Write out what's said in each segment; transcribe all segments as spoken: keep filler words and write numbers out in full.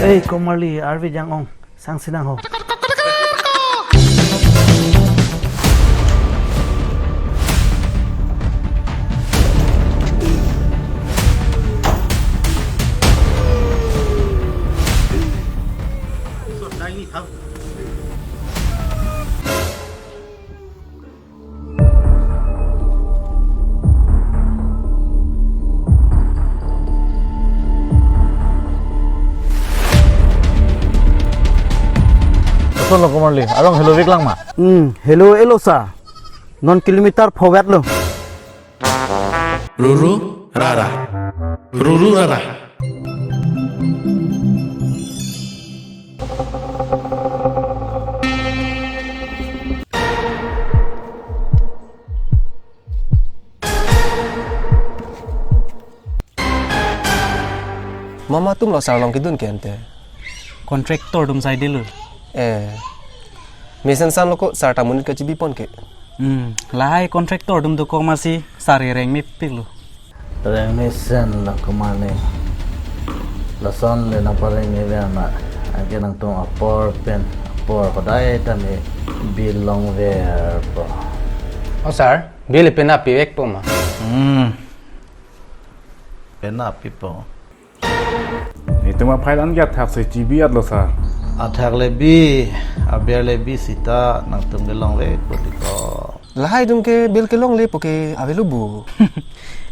Ei, Komarli, arve jang-ong, sang sinang ho. Kosonlo Komarli, arong helo vek lang ma? Hmm, helo-elo sa. Non kilometer pho vet lo. Ruru rara. Ruru rara. Mama atumlo sar along kedun ke ante? Contractor atum saidelo. Eh. Mesen san lo ko sar ta monit kachibipon ke? Hmm, lahai contractor atum dokok masi sar ereng mepik lo. Reng mesen lo Komarli. Lason le nangpareng ni ve ama. Anke nangtum apor pen apor hodai tame bill longverpo. Oh sir, bill penap pivekpo ma? Hmm. Penap pipo. Netum a-file an ke athak si chibi atlo sir. Athak le bi, aber le bi sita nangtum ke longvekpo tiko. Lahai atum ke bill kelonglepo ke avelo bu.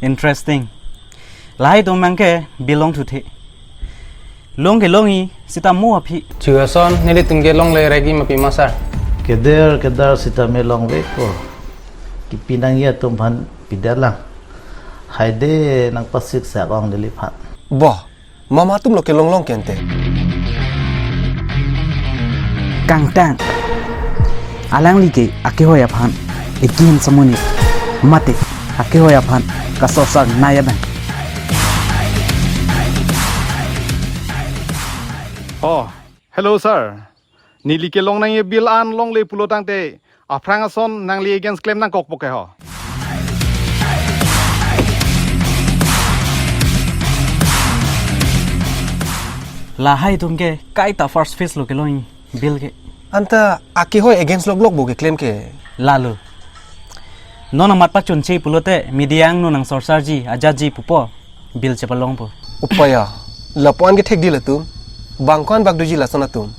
Interesting. Lahai atum abang ke bill longthu the. Long ke longji sita mo aphi. Chu ason nelitum ke longle regi ma pima sir? Keder kedar sitame longvekpo. Kipi nangji atum aphan pidet lang. Haide nangpasik sak-ong neliphan. Boh, mama atumlo kelong long ke ante? Kangtang. Alangli ke akehoi aphan ekim samonit mate akehoi aphan kasorsar nai abang. Oh, hello sir. Neli kelong nangji bill an longle pulo tangte aphrang ason nangli against claim nangkokpo ke ho? Lahai atum ke kaita first phase lo kelong bill ke. Anta akehoi against loklok bo ke claim ke? Lalo. Non amat pachunche pulote media angno nangsorsarji ajatji pupo bill chepalongpo. Upaya. Lapu-an ke thekdi latum. Bang ko-an bak doji lason atum?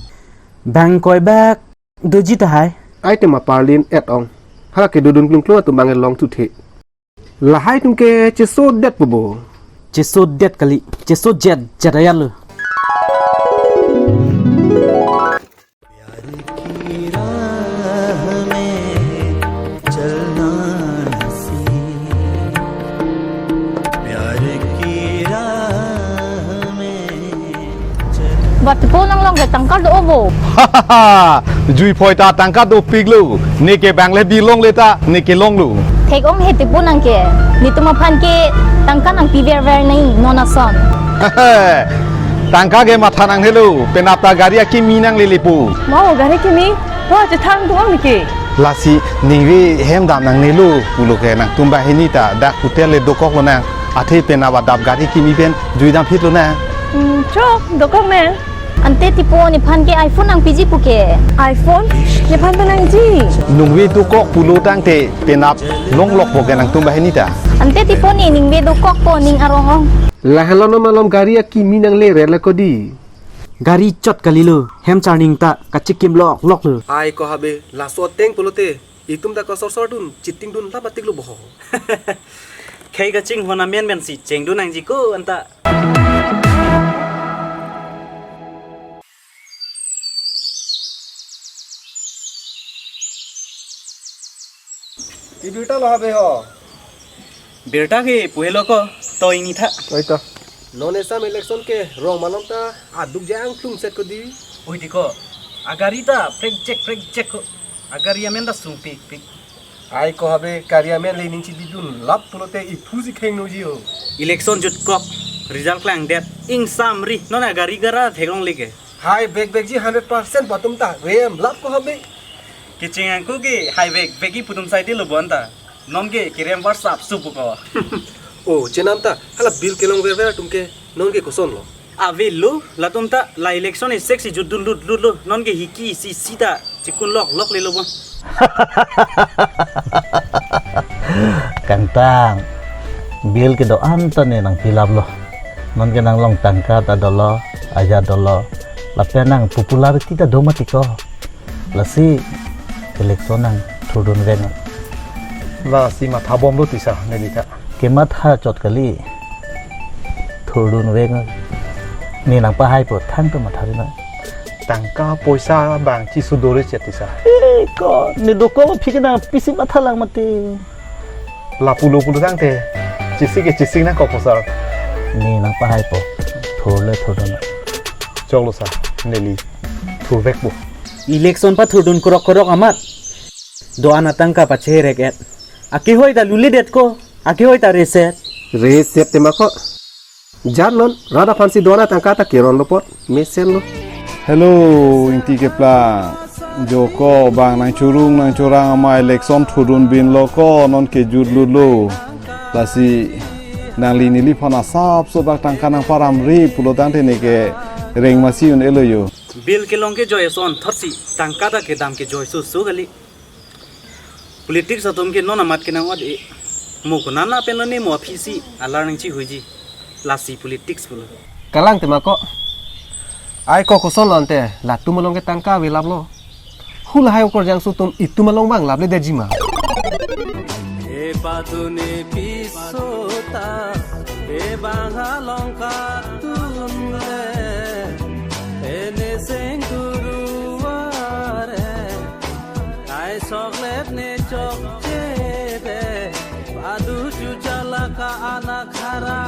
Bang koi bak doji tahai. Item aparlin et ong. Hala kedodun klungklung atum abang longthu the. Lahai atum ke chesodetpo bo? Chesodet kali, chesojet jet ayat lo. Ba tipo nanglong ke tangka do-o bo? Jui phoi ta tangka dopiklo. Ne ke bang le bill longle ta ne ke longlo. Thek-ong he tipo nang ke. Netum aphan ke tangka nangpiverver nai non ason. Tangka ke matha nangnelo, penap ta gari akimi nanglelepo. Mo gari kimi? Wa chethang do-ong ne ke. Lasi ningve hem dam nangnelo pulo ke nangtum banghini ta dak hotel le dokok lonang. Athe penap adap gari kimi pen jui damphit lonang. Hmm, chok, dokok nang. Ante tipo nephan ke iPhone nangpiji pu ke? iPhone? Nephan ta nangji. Ningve dokok pulo tangte penap longlokpo ke nangtum banghini ta. Ante tipo ne ningve dokokpo ning arong-ong. Lahelo non malom gari akimi nangle rela kodi. Gari chot kalilo, hem charning ta kachikim loklok lo. Ai ko habe, laso ateng pulote itum ta kasorsardun, chitingdun lap atik lo boho. Khei kachinghon amen pensi chengdun nangji ko anta. Ibirta lo habe ho. Birta ke puhelo ko, to ingni tha. Oi to. Non esam election ke rong malom ta aduk jang klum set kodi. Oi di ko. Agari ta prekjek prekjek ko. Agari amen ta sungpikpik. Ai ko habe gari amen le ning chibidun lap pulote iphu si khengnoji ho. Election jutkok, result klangdet, ingsamri, non agari gara theklongle ke. Hai bek bek ji hundred percent patum ta rem lap ko habe. Kecheng angku ke hai bek bek ji putum saidi lo bonta. Non ke kerem WhatsApp supu ko. Oh, chenam ta, hala bill kelongverver atum ke, non ke kosonlo? Avelo, latum ta la election isek si jutdun lutlut lo, non ke hiki isi isi ta chikun loklok lelo bon. Kangtang, bill kedo-an ta ne nangpilaplo. Non ke nanglong tangka ta dolo, aja dolo. Lapen nang popularity ta do mati ko. Lasi election nangthurdun vek. Lasi matha bomlo tisa, neli ta. Kematha chot kali. Thurdun vek. Ne nangpahaipo, thangta matha ri nang. Tangka poisa bang chisu dore chet tisa. Eh, ko, ne dokok aphi ke nangpisi mathalang mati. Lapulo pulo tangte. Chisi ke chisi nangkok ko sir. Ne nangpahaipo. Thurle thurdun. Choklo sir, neli thur vekpo. Election pathurdun korok korok amat do-an atangka pacheherek et. Akehoi ta lulidet ko, akehoi ta reset. Reset tema ko. Jar non, rat aphansi do-an atangka ta keronlo apot, mesenlo. Hello, Ingti keplang. Jo ko bang nangchurung nangchurang ama election thurdun binlo ko, non ke jutlutlo. Lasi nangli neliphan asapso bak tangka nangparamri pulo tangte ne ke reng masi un-elo jo. Bill kelong kejoi ason thotsi tangka ta kedam kejoi soso kali. Politics atum ke non amat ke nang-ot-e. Mo konat lapen lo ne mo aphisi alar nangchihuiji. Lasi politics pulo. Kalang tema ko. Ai ko kosonlo ante latum along ke tangka avelaplo. Hu lahai okorjangso atum itum along bang laple detji ma. Epaduni pisota ebang along katunle ene seng duruare. Kai soklet ne chokche de, padu chuchala ka anak hara